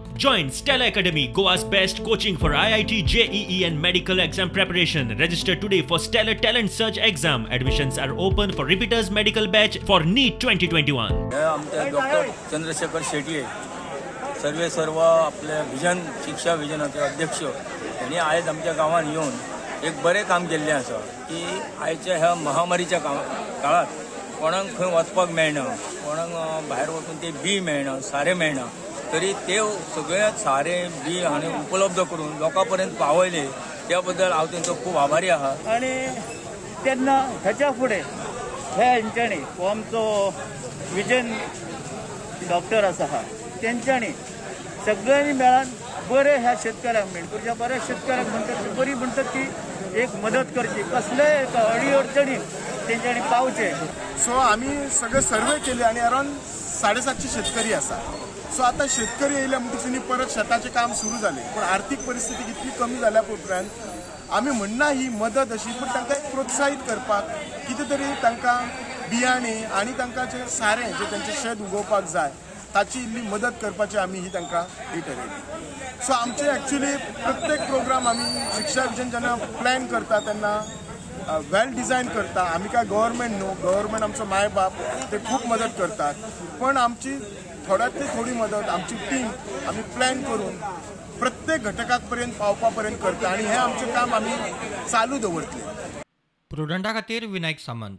Join Stella Academy, Goa's best coaching for IIT, JEE and medical exam preparation. Register today for Stellar Talent Search exam. Admissions are open for repeaters medical batch for NEET 2021. हे आमचे doctor Chandrashekhar Shetye, survey सर्व आपले vision शिक्षा विजनाचे अध्यक्ष, यांनी आयज आमच्या गांवांत येवन एक बरें काम केल्लें आसा की आयच्या ह्या महामारीच्या काळात कोणाक खंय वचपाक मेळना, कोणाक भायर वचून ते बी मेळना, सारें मेळना, तरी ते सगळे सारें बी हांणी उपलब्ध करून लोकां पर्यंत पावयले, त्या बद्दल हांव तेंचो खूब आभारी आहा. आनी तेन्ना हेच्या फुडें ह्या हेंच्यांनी हो आमचो विजन डॉक्टर आसा हा तेंच्यांनी सगळ्यांनी मेळान बरें ह्या शेतकऱ्यांक मेणपूरच्या बऱ्या शेतकऱ्यांक म्हणटात बरी म्हणटात की एक मदत करची, कसलेय अडी अडचणी तेंच्यांनी पावचे. सो आमी सगळे सर्वे केले आनी अरावंड 750 शेतकरी आसा. सो आतां शेतकरी येयले म्हणटकीच न्ही परत शेताचें काम सुरू जालें, पूण आर्थीक परिस्थिती कितली कमी जाल्या उपरांत आमी म्हणना ही मदत अशी, पूण तांकां एक प्रोत्साहीत करपाक कितें तरी तांकां बियाणे आनी तांकां जें सारें जें तेंचें शेत उगोवपाक जाय ताची इल्ली मदत करपाची आमी ही तांकां ही ठरयली. सो आमचे एक्चुली प्रत्येक प्रोग्राम आमी शिक्षा विजन जेन्ना प्लॅन करता तेन्ना वेल डिझायन करता. आमी काय गव्हर्मेंट न्हू, गव्हर्मेंट आमचो माय बाप, ते खूब मदत करतात, पण आमची थोड्यांतली थोडी मदत आमची टीम आमी प्लॅन करून प्रत्येक घटकाक पर्यंत पावपा पर्यंत करता आनी हें आमचें काम आमी चालू दवरतले. प्रुडंटा खातीर विनायक सामंत.